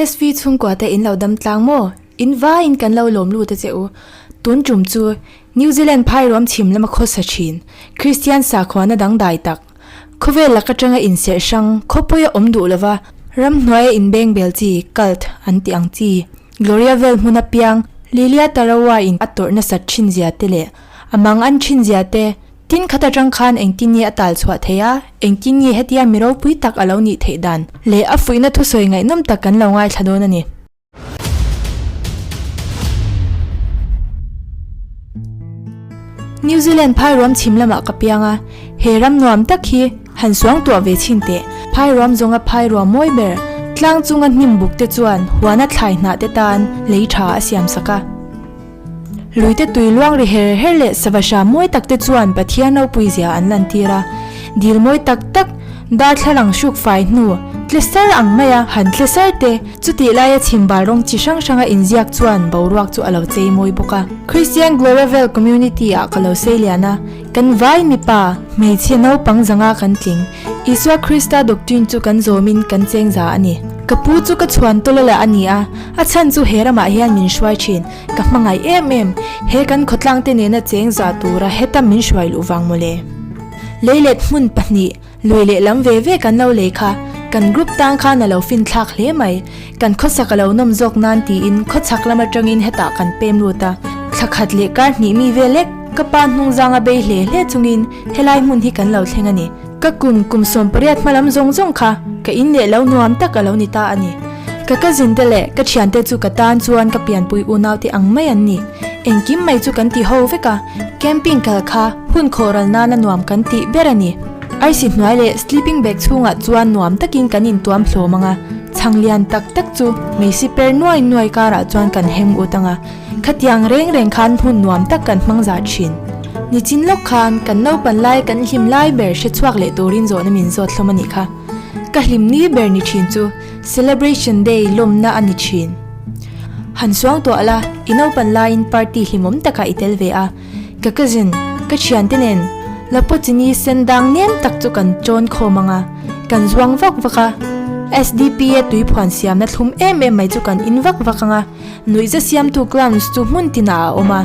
SV chhungkua te in lo dam tlang maw? In vaiin kan lo lawm lut a che u. Tun tum chu New Zealand phairuam chhim lama khawsa thin, Kristian sakhuana dangdai tak, khawvel lak atanga inserh hrang, khawpuia awm duh lova ramhnuaia inbengbel chi, cult, an tih ang chi, Gloria vel hmuna piang, Lilia Tarawa in a tawrh nasat thin zia te leh a mang an thin zia te, Tin khat atang khan engtin nge a tal chhuah theih a, engtin nge hetia mi ropui tak a lo nih theih dan leh a fuihna thusawi ngaihnawm tak kan lo ngaithla dawn a ni. New Zealand phairuam chhim lamah ka piang a, he ram nuam tak hi han suang tuah ve chhin teh. Phairuam zawnga phairuam mawi ber, tlang chunga hnim buk te chuan huana thlai hnah te tan lei tha a siam sak a. Luite tui luang ri her her leh sava hram mawi tak te chuan Pathian ropui zia an lantir a. Dil mawi tak tak, darthlalang hruk fai hnu, tle sar ang maia han tle sar te, chutih laia chhimbal rawng chi hrang hranga inziak chuan boruak chu a lo chei mawi bawk a. Christian Gloriavale Community ah ka lo sei lian a, kan vai mipa, hmeichhia naupang zanga kan tling. Isua Krista doctrine chu kan zawmin kan cheng za a ni. Ka pu chu ka chhuan tawla la a ni a, a chhan chu he ramah hian min hruai thin. Ka hmangaih em em, he kan khawtlang te nena cheng za tura heta min hruai luh vang mawle. Leilet hmun pahnih, lui leh lam ve ve kan lo lei kha, kan group tang khan a lo fin thlak hle mai. Kan khawsak a lo nawm zawk nan tiin khawchhak lam atangin hetah kan pem lut a, thla khat leh kar hnih mi vel lek ka pa hnungzang a bei hle hle chungin helai hmun hi kan lo thleng a ni. Ka kum kum 18 hma lam zawng zawng kha ka in leh lo nuam tak a lo ni ta a ni. Ka cousin te leh ka thiante chu ka tan chuan ka pianpui unau te ang mai an ni. Engkim mai chu kan ti ho vek a, camping kal kha hun khawhral nana nuam kan tih ber a ni. Arsi hnuai leh sleeping bag chhungah chuan nuam takin kan intuam hlawm ang a, chhang lian tak tak chu meisi per nuai nuai karah chuan kan hem ut ang a, khatiang reng reng khan hun nuam tak kan hmang zah thin. Nichin lawk khan kan naupan lai kan hlim lai ber hre chhuak leh turin zawhna min zawt hlawm a nih kha. Ka hlim ni ber ni thin chu Celebration Day lawmna a ni thin. Han suang tuah la, i naupan laiin party hlimawm takah i tel ve a. Ka cousin, ka thiante nen Lapuchini sen dang nem tak chu kan chawn khawm ang a, kan zuang vak vak a. SDP-a tuiphuan siamna thlum em em mai chu kan in vak vak ang a, nuihza siamtu clowns chu hmun tinah a awm a.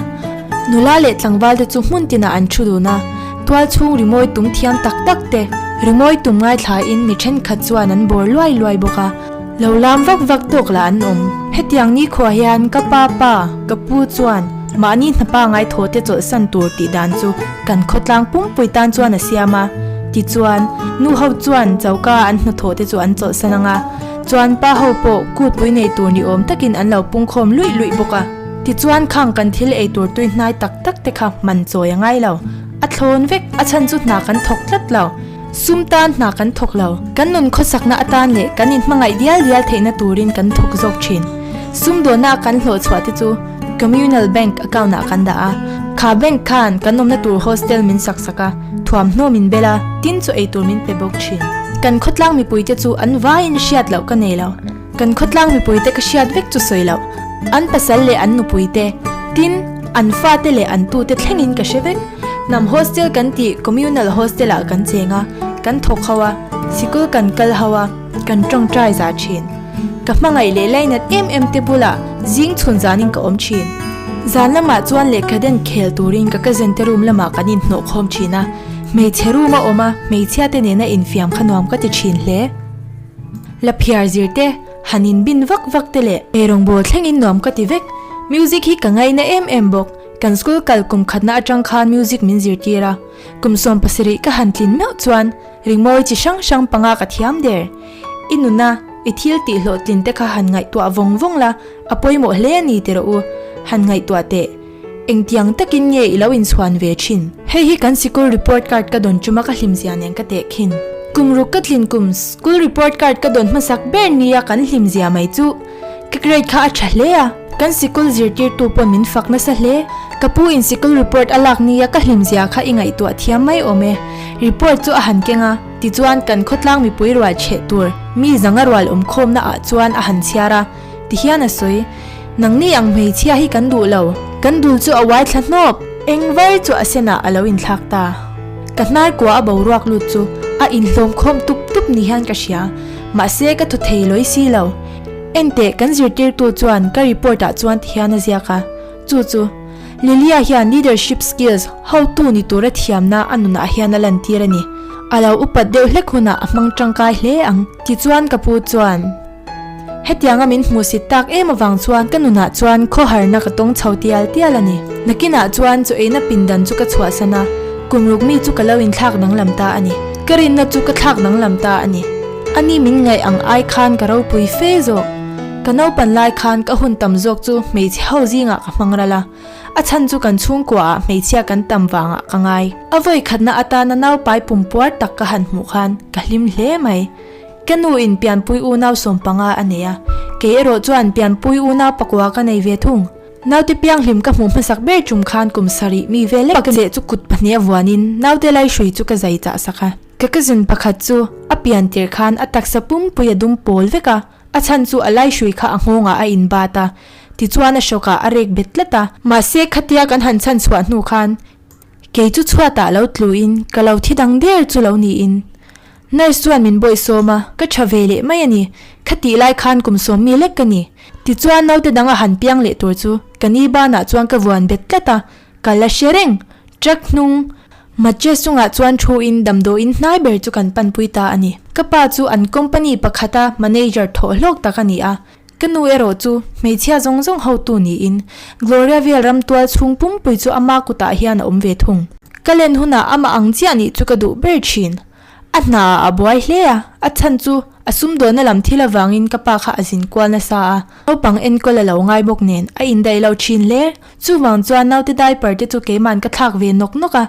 Nula leh tlangval te chu hmun tinah an thu dun a, tual chhung rimawi tum thiam tak tak te, rimawi tum ngaithlain mi thenkhat chuan an bawr luai luai bawk a. Lo lam vak vak tawk lah an awm. Hetiang nikhua hian ka pa pa, ka pu chuan mahni hnapa ngaithaw te chawlhsan tur tih dan chu kan khawtlang pumpui tan chuan a siam a. Tichuan, nu ho chuan choka an hnathawh te chu an chawlhsan ang a, chuan pa ho pawh kutpui nei tur ni awm takin an lo pungkhawm luih luih bawk a. Tichuan khang kan thil ei tur tui hnai tak tak te kha man chawi a ngai lo. A thlawn vek, a chhan chu hna kan thawk tlat lo. Sum tan hna kan thawk lo. Kan nun khawsakna atan leh kan inhmangaih dial dial theihna turin kan thawk zawk thin. Sum dawhna a kan hlawh chhuah te chu Communal Bank account ah kan dah a. Kha bank khan kan awmna tur hostel min sak sak a, thuamhnaw min bel a, tin chu eitur min pe bawk thin. Kan khawtlang mipuite chu an vaiin hriat loh ka nei lo. Kan khawtlang mipuite ka hriat vek chu sawi loh. An pasal leh an nupuite, tin, an fate leh an tute thlengin ka hre vek. Hnam hostel kan tih communal hostel ah kan cheng a, kan thawk ho a, sikul kan kal ho a, kan tawngtai za thin. Ka hmangaih leh lainat em em te bulah zing chhun zanin ka awm thin. Zan lamah chuan lehkhaden khel turin ka cousin te room lamah kan inhnawh khawm thin a, hmeichhe room a awm a, hmeichhia te nena infiam kha nuam ka ti thin hle. Laphiar zir te, han in bin vak vak te leh eirawngbawl thlengin nuam ka ti vek. Music hi ka ngaina em em bawk. Kan school kal kum khatna atang khan music min zirtir a, kum 17 ka han tlin meuh chuan ringmawi chi hrang hrang panga ka thiam der. I nuna, i thil tih hlawhtlin te kha han ngaihtuah vawng vawng la, a pawimawh hle a ni ti rawh u, han ngaihtuah teh. Engtiang takin nge i lo inchhuan ve thin? Hei hi kan sikul report card ka dawn chuma ka hlimzia nen ka teh khin. Kum ruk ka tlin kum school report card ka dawn hmasak ber nia kan hlimzia mai chu. Ka grade kha a tha hle a, kan sikul zirtirtu pawn min fak nasa hle. Ka pu in sikul report a lak nia ka hlimzia kha i ngaihtuah thiam mai awm e. Report chu a han keng a, tichuan kan khawtlang mipui rual chheh tur mi zanga rual awmkhawmna ah chuan a han chhiar a. Tihian a sawi, Nangni ang hmeichhia hi kan duh lo, kan dul chu a uai thla hnawp. Eng var chu a senah a lo inthlak ta. Ka hnar kua a boruak lut chu a inhlawm khawm tup tup ni hian ka hria, mahse ka thaw thei lawi si lo. Enteh, kan zirtirtu chuan ka report ah chuan tihian a ziak a, chu chu Lilia hian leadership skills hotu ni tura thiamna a nunah hian a lantir a ni. A lo upat deuh hlek hunah a hmang tangkai hle ang. Tichuan ka pu chuan. Hetianga min hmuhsit tak em avang chuan ka nunah chuan khawharna ka tawng chho tial tial a ni. Nakinah chuan chaw eina pindan chu ka chhuahsan a, kum ruk mi chu ka lo inthlak danglam ta a ni. Ka rinna chu ka thlak danglam ta a ni. Ani min ngaih ang ai khan ka ropui fe zawk. Ka naupan lai khan ka hun tam zawk chu hmeichhe ho zingah ka hmang ral a, a chhan chu kan chhungkuaah hmeichhia kan tam vangah ka ngai. A vawi khatna atana naupai pumpuar tak ka han hmuh khan ka hlim hle mai. Ka nu in pianpui unau 15 a nei a, kei erawh chuan pianpui unau pakua ka nei ve thung. Naute pianghlim ka hmuh hmasak ber tum khan kum sarih mi ve lek che chu kut pahnih a vuanin naute laihrui chu ka zai chah sak a. Ka cousin pakhat chu a pian tir khan a taksa pumpui a dum pawl vek a, a chhan chu a laihrui kha a nghawngah a inbat a, tichuan a hrawkah a rek bet tlat a. Mahse khatia kan han chhan chhuah hnu khan kei chu chhuatah lo tluin ka lo thi dang der chu lo niin Nurse chuan min bawihsawm a, ka tha ve leh mai a ni. Khatih lai khan kum sawm mi lek ka ni. Tichuan naute dang a han piang leh tur chu ka ni banah chuan ka vuan bet tlat a, ka la hre reng. Truck hnung mattress chungah chuan thu in damdawiin hnai ber chu kan panpui ta a ni. Ka pa chu an company pakhata manager thawh hlawk tak a ni a, ka nu erawh chu hmeichhia zawng zawng hotu niin Gloria vel ram tual chhung pumpui chu ama kutah hian a awm ve thung. Ka len hunah amah ang chiah nih chu ka duh ber thin. A hna ah a buai hle a, a chhan chu a sumdawnna lam thil avangin ka pa kha a zin kual nasa a, naupang enkawl a lo ngai bawk nen a indaih lo thin hle. Chuvang chuan naute diaper te chu keiman ka thlak ve nawk nawk a,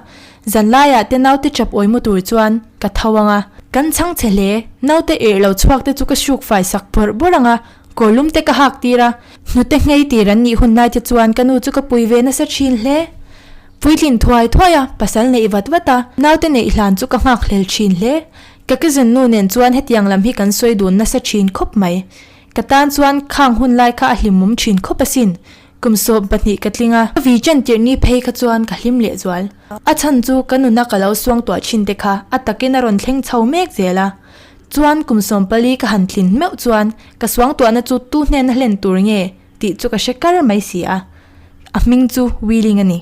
zanlaiah te naute chap awi mu tur chuan ka tho ang a. Kan chhang che hle, naute irh lo chhuak te chu ka hruk fai sak bawrh bawrh ang a, kawrlum te ka hak tir a, hnute nghei tir an nih hun lai te chuan ka nu chu ka pui ve nasa thin hle. Puitlin thuai thuai a, pasal neih vat vat a, naute neih hlan chu ka nghak hlel thin hle. Ka cousin nu nen chuan hetiang lam hi kan sawi dun nasa thin khawp mai. Ka tan chuan khang hun lai kha a hlimawm thin khawp asin. Kum 12 ka tling a, ka vi chen tirh ni phei kha chuan ka hlim leh zual. A chhan chu ka nuna ka lo suang tuah thin te kha a takin a rawn thleng chho mek zel a. Chuan kum 14 ka han tlin meuh chuan ka suang tuahna chu tu hnena hlen tur nge tih chu ka hre kar mai si a. A hming chu Wheeling a ni.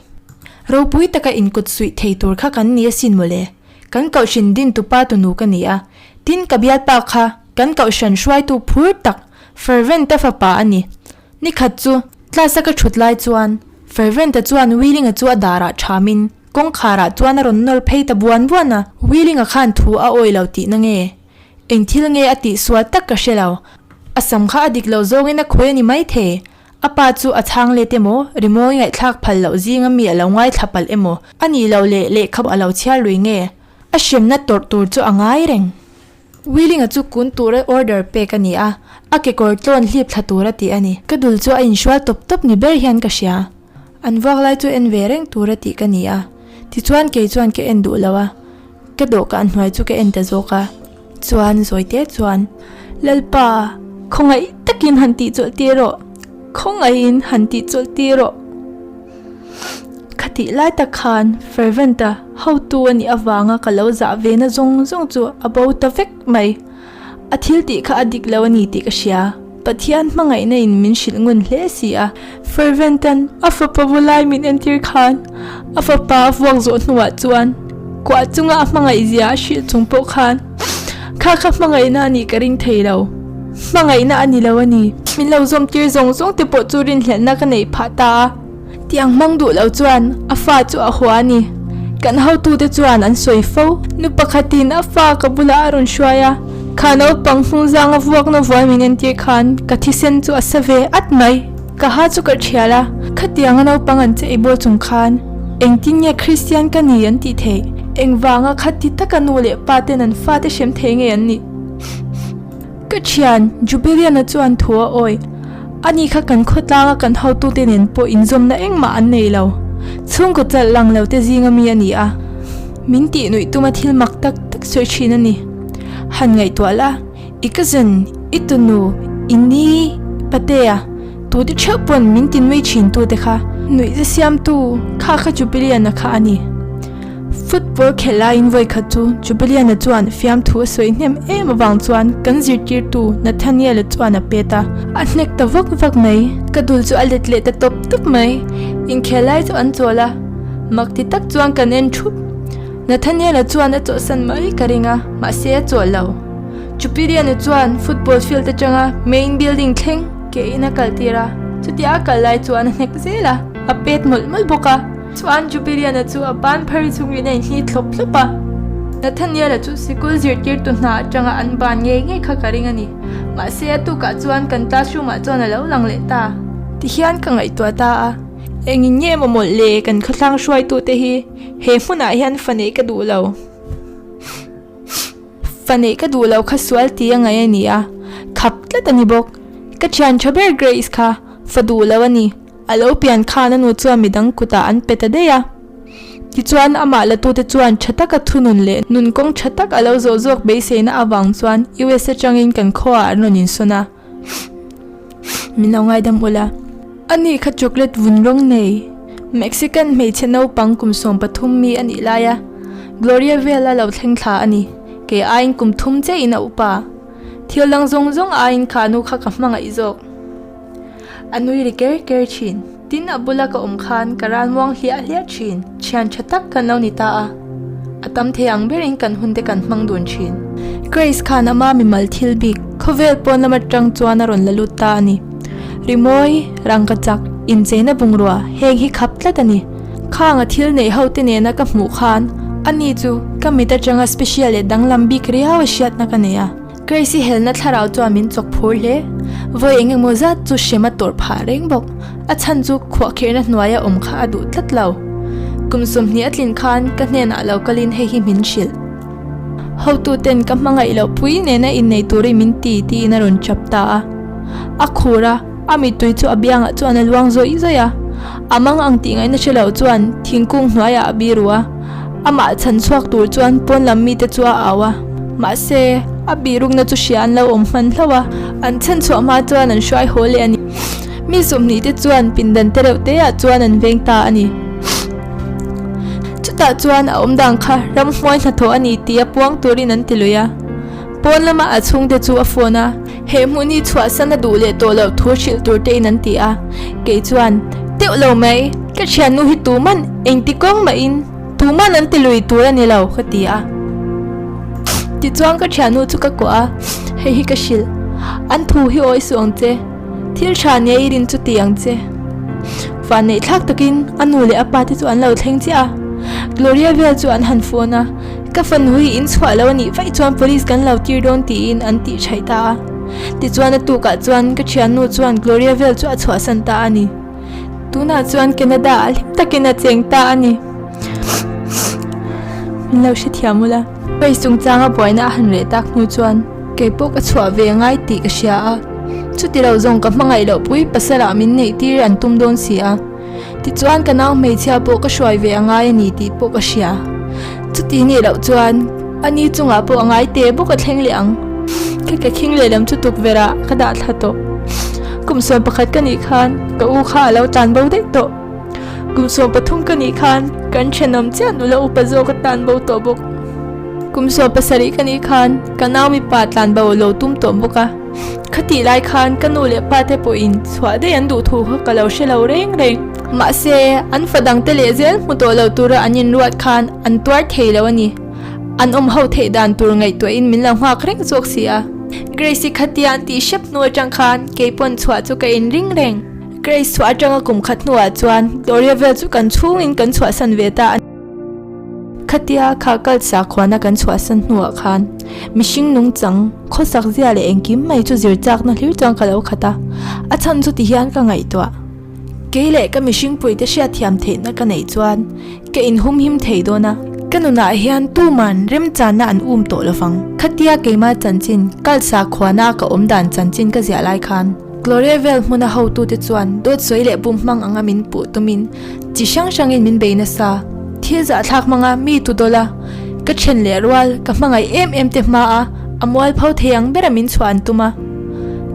Ropui taka inkut suih thei tur kha kan ni asin mawle. Kan kohhran dintupa tunu ka ni a, tin ka bialpa kha kan kohhran hruaitu phur tak Fervent-a fapa a ni. Nikhat chu class-a ka thut lai chuan Fervent-a chuan Wheeling-a chu a darah thamin kawngkharah chuan a rawn nawr phei ta buan buan a. Wheeling-a khan thu a awih lo tihna nge? Eng thil nge a tihsual tak ka hre lo. A sam kha a dik lo zawngin a khawi a ni maithei. A pa chu a chhang let emaw, rimawi ngaihthlak phal loh zinga mi a lo ngaithla palh emaw, a nih loh leh lehkha a lo chhiar lui nge? A hremna tawrh tur chu a ngai reng. Wheeling-a chu kun tura order pek a ni a, a kekawr tlawn hlip thla tura tih a ni. Ka dul chu a inhrual tawp tawp ni ber hian ka hria. An vuak lai chu en ve reng tura tih ka ni a, tichuan kei chuan ka en duh lo a, ka dawhkan hnuai chu ka en ta zawk a. Chuan zawite chuan, Lalpa, khawngaih takin han tih chawlh tir rawh, khawngaihin han tih chawlh tir rawh. Khatih lai tak khan Fervent-a hotu a nih avanga ka lo zah ve na zawng zawng chu a bo ta vek mai. A thil tih kha a dik lo a ni tih ka hria. Pathian hmangaihna in min hrilh ngun hle si a. Fervent-a'n a fapa vulai min entir khan a fapa a vuak zawh hnuah chuan kuah chunga a hmangaih zia a hrilh chung pawh khan kha kha hmangaihna a nih ka ring thei lo. Hmangaihna a ni lo a ni. Min lo zawm tir zawng zawng te pawh chu rinhlelhna ka neih phah ta a. Tiang hmang duh lo chuan a fa chu a hua a ni. Kan hotute chuan an sawi fo. Nu pakhatin a fa ka bulah a rawn hruai a, kha naupang hnungzanga vuakna vuai min entir khan ka thisen chu a sa ve at mai. Ka ha chu ka thial a, khatianga naupang an che ei bawl chung khan engtin nge Kristian ka ni an tih theih? Engvanga khati taka nu leh pa ten an fate hrem thei nge an nih? Ka thian, Jubilian-a chuan thu a awi. Ani kha kan khawtlanga kan hotute nen pawh inzawmna engmah an nei lo. Chhungkaw chalh lang lo te zinga mi a ni a. Min tih nuih tuma thil mak tak tak sawi thin a ni. Han ngaihtuah la, i cousin, i tunu, i ni, patea, tute theuh pawn min ti nui thin tute kha nuih ze siamtu kha kha Jubilian-a kha a ni. Football khelh laiin vawi khat chu Jubilian-a chuan fiamthu a sawi hnem em avang chuan kan zirtirtu Nathaniel-a chuan a pet a, a hnek ta vak vak mai. Ka dul chu a let leh ta tawp tawp mai. Inkhel lai chu an chawl a, mak ti tak chuan kan en thup. Nathaniel-a chuan a chawhsan mai ka ring a, mahse a chawh lo. Jubilian-a chuan football field atanga main building thleng ke in a kaltir a, chutia a kal lai chuan a hnek zel a, a pet mawlh mawlh bawk a. Chuan Jubilian-a chu a ban phar chungin a inhni thlawp thlawp a. Nathaniel-a chu sikul zirtirtu hna atanga an ban ngei ngei kha ka ring a ni. Mahse a tukah chuan kan classroom ah chuan a lo lang leh ta. Tihian ka ngaihtuah ta a, engin nge maw mawlh le kan khawthlang hruaitute hi he hmunah hian fa neih ka duh lo. Fa neih ka duh lo kha sual ti a ngaih a ni a, khap tlat a ni bawk. Ka thian tha ber Grace kha fa duh lo a ni. A lo pian khan a nu chuan midang kutah an pe ta daih a. Tichuan amah latute chuan tha taka thunun leh nun kawng tha tak a lo zawh zawk beiseina avang chuan US atangin kan khuaah an rawn insawn a. Min lo ngaidam ula. Ani kha chocolate vun rawng nei Mexican hmeichhe naupang kum 13 mi a nih laia Gloria Vela lo thleng thla a ni. Kei aiin kum thum chiahin a upa. Thil dang zawng zawng aiin kha nu kha ka hmangaih zawk. A nui ri ker ker thin. Tin a bula ka awm khan ka ral muang hliah hliah thin. Thian tha tak kan lo ni ta a. A tam thei ang berin kan hun te kan hmang dun thin. Grace khan ama mimal thil bik khawvel pawn lam atang chuan a rawn la lut ta a ni. Rimawi, rangka chak, incheina bungrua heng hi khap tlat a ni. Khang a thil neih ho te nena ka hmuh khan ani chu ka mit atanga special leh danglam bik riau a hriatna ka nei a. Grace-i helna thlarau chuan min chawk phur hle. Vawi eng emaw zat chu hrem a tawrh phah reng bawk. A chhan chu khuahkhirhna hnuaia awm kha a duh tlat lo. Kum 20 a tlin khan ka hnenah lo kalin hei hi min hrilh. Hotuten ka hmangaih loh pui nena innei turin min ti tiin a rawn chap ta a. A khur a, a mittui chu a biangah chuan a luang zawih zawih a. A mang ang tih ngaihna hre lo chuan thingkung hnuaiah a biru a. Amah chhan chhuak tur chuan pawn lam mite chu a au a, mahse, a bihrukna chu hria an lo awm hman hlauh a, an chhan chhuah hma chuan an hruai haw leh a ni. Mi 20 te chuan pindan te reuh te ah chuan an veng ta a ni. Chutah chuan a awmdan kha ramhmuai hnathawh a ni tih a puang turin an ti lui a. Pawn lama a chhungte chu a phone a, he hmun hi chhuahsan a duh leh tawh loh thu hrilh tur tein an ti a, kei chuan, Teuh lo mai, ka thiannu hi tuman engti kawng mahin tuman an ti lui tur a ni lo, ka ti a. Tichuan ka thiannu chu ka kuah a, hei hi ka hrilh, An thu hi awi suh ang che. Thil tha nia i rin chu ti ang che. Vanneih thlak takin a nu leh a pa te chu an lo thleng chiah a. Gloria vel chu an han phone a, Ka fanu hi in chhuah lo a nih vaih chuan police kan lo tir dawn tiin an tih thaih ta a. Tichuan a tukah chuan ka thiannu chuan Gloria vel chu a chhuahsan ta a ni. Tunah chuan Canada ah hlim takin a cheng ta a ni. Min lo hrethiam ula. Hei chungchanga buaina a han reh tak hnu chuan kei pawh ka chhuah ve ngai tih ka hria a. Chuti lo zawng ka hmangaih loh pui pasal ah min neih tir an tum dawn si a. Tichuan ka nau hmeichhia pawh ka hruai ve a ngai a ni tih pawh ka hria. Chuti nih loh chuan a ni chungah pawh a ngai te bawk a thleng leh ang. Ka ke khing lehlam chu tukverh ah ka dah thla tawh. Kum 11 ka nih khan ka u kha a lo tlan bo daih tawh. Kum 13 ka nih khan kan thenawm chiah nula upa zawk a tlan bo tawh bawk. Kum 17 ka nih khan ka nau mipa tlan bo a lo tum tawh bawk a. Khatih lai khan ka nu leh pa te pawhin chhuah daih an duh thu kha ka lo hre lo reng reng. Mahse, an fa dangte leh zel hmu tawh lo tura an inruat khan an tuar thei lo a ni. An awm ho theih dan tur ngaihtuahin min lo nghak reng zawk si a. Grace-i khatia an tih hrep hnu atang khan kei pawn chhuah chu ka inring reng. Grace chhuah atanga kum khat hnuah chuan Gloria vel chu kan chhungin kan chhuahsan ve ta a ni. Khatia kha kal sakhuana kan chhuahsan hnuah khan mihring nungchang khawsak zia leh engkim mai chu zir chakna hlir chuan ka lo khat a, a chhan chu tihian ka ngaihtuah. Kei leh ka mihring puite hriatthiam theihna ka neih chuan ka inhumhim thei dawn a, ka nunah hian tuman remchanna an um tawh lovang. Khatia keima chanchin kal sakhuana ka awm dan chanchin ka ziah lai khan Gloria vel hmuna hotute chuan dawt sawi leh bum hmang anga min puh tumin Chi hrang hrangin min bei nasa. Thil zahthlak hmanga mi tu dawlh a, ka then leh rual, ka hmangaih em em te hma a, a mualpho thei ang bera min chhuah an tum a.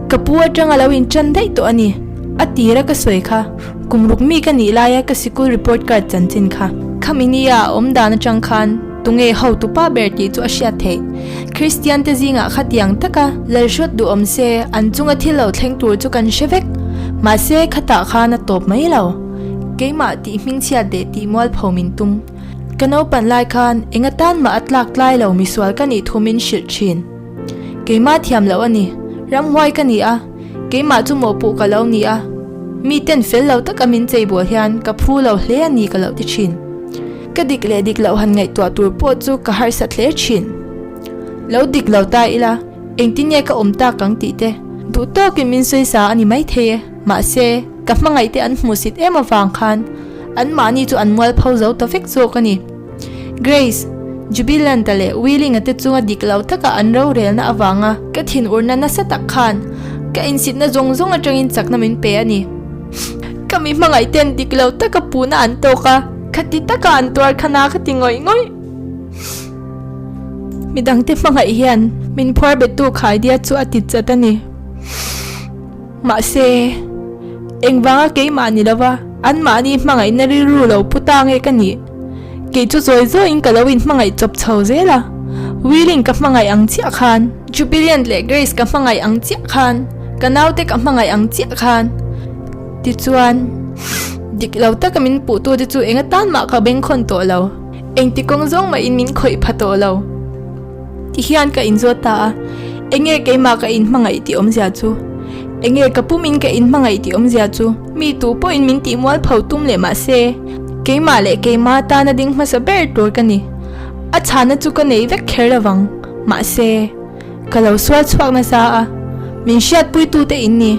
Ka pu atanga lo intan daih tawh a ni. A tira ka sawi kha, kum ruk mi ka nih laia ka sikul report card chanchin kha. Khami nia a awm dan atang khan tunge hotupa ber tih chu a hriat theih. Kristian te zingah khatiang taka lalhrawt duh awm se an chunga thil lo thleng tur chu kan hre vek. Mahse khatah khan a tawp mai lo. Keimah tih hmingchhiat leh tih mualpho min tum. Ka naupan lai khan eng atan mah a tlak tlai lo misual ka nih thu min hrilh thin. Keimah thiam loh a ni. Ramhuai ka ni a, keimah chu mawhpuh ka lo ni a. Mi ten fel lo taka min cheibual hian ka phu lo hle a ni ka lo ti thin. Ka dik leh dik loh han ngaihtuah tur pawh chu ka harsat hle thin. Lo dik lo ta ila, engtin nge ka awm tak ang tih te duh tawkin min sawisa a ni maithei e. Mahse, ka hmangaih te an hmuhsit em avang khan anmahni chu an mualpho zo ta vek zawk a ni. Grace, Jubilant-a leh Wheeling-a te chunga dik lo taka an rorelna avanga ka thinurna nasa tak khan ka insitna zawng zawng atangin chakna min pe a ni. Ka mi hmangaih ten dik lo taka puhna an tawk a, khati taka an tuar khan a ka ti ngawih ngawih. Midangte hmangaih hian min phuar bettu khaidia chu a ti chat a ni. Mahse, engvanga keimah ni lova anmahni hmangaihna rilru lo pu ta nge ka nih? Kei chu zawi zawiin ka lo inhmangaih chawp chho zel a, Wheeling ka hmangaih ang chiah khan, Jubilant leh Grace ka hmangaih ang chiah khan, ka naute ka hmangaih ang chiah khan. Tichuan, dik lo taka min puhtute chu eng atan mah ka bengkhawn tawh lo, engti kawng zawng mahin min khawih pha tawh lo. Ti hian ka inzawt ta a, enge keimah ka inhmangaih tih awmzia chu? Enge ka pumin ka inhmangaih tih awmzia chu? Mi tu pawhin min tih mualpho tum leh mah se, keimah leh keima tana ding hmasa ber tur ka ni. A chhana chu ka nei vek kher lovang, mahse, ka lo sual chhuak nasa a, min hriatpuitute in ni.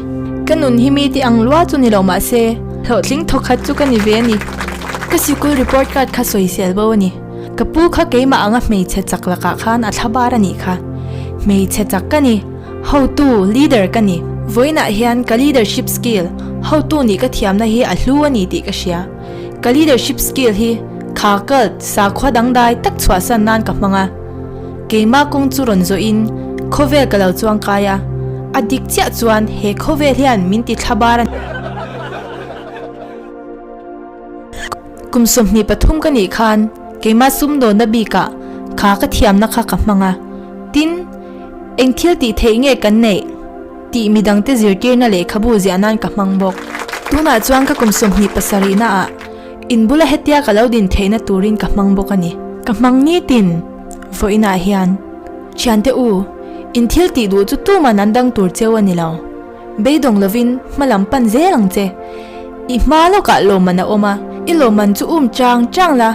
Ka nun hi mi tih ang lua chu ni lo mah se, hlawhtling thawkhat chu ka ni ve a ni. Ka sikul report card kha sawisel bo a ni. Ka pu kha keimah anga hmeichhe chak lakah khan a thla bar a nih kha. Hmeichhe chak ka ni. Hotu, leader, ka ni. Vawiinah hian ka leadership skill, hotu nih ka thiamna hi a hlu a ni tih ka hria. Ka leadership skill hi kha cult, sakhua dangdai tak chhuahsan nan ka hmang a. Keimah kawng chu rawn zawhin khawvel ka lo chuang kai a. A dik chiah chuan he khawvel hian min ti thla bar a ni. Kum 23 ka nih khan keimah sumdawnna bikah kha ka thiamna kha ka hmang a, tin, eng thil tih theih nge kan neih tih midangte zirtirna lehkhabu ziah nan ka hmang bawk. Tunah chuan ka kum 27 naah in bula hetia ka lo din theihna turin ka hmang bawk a ni. Ka hmang nitin vawiinah hian, Thiante u, in thil tih duh chu tuman an dang tur cheu a ni lo. Beidawng lovin hma lam pan zel ang che. I hma lawkah lawmman a awm a, i lawmman chu um chang chang la,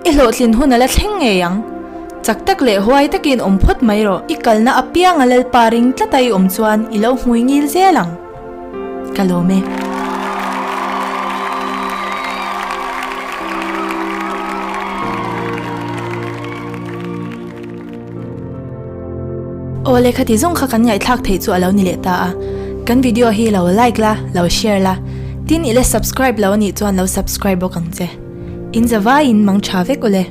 i hlawhtlin hun a la thleng ngei ang. Chak tak leh huai takin awm phawt mai rawh, i kalna apianga Lalpa ring tlata i awm chuan i lo hmui ngil zel ang. Ka lawm e. Aw lehkha ti zawng kha kan ngaihthlak theih chu a lo ni leh ta a, kan video hi lo like la, lo share la, tin i la subscribe lo anih chuan lo subscribe bawk ang che. In zavaiin mang tha vek ule.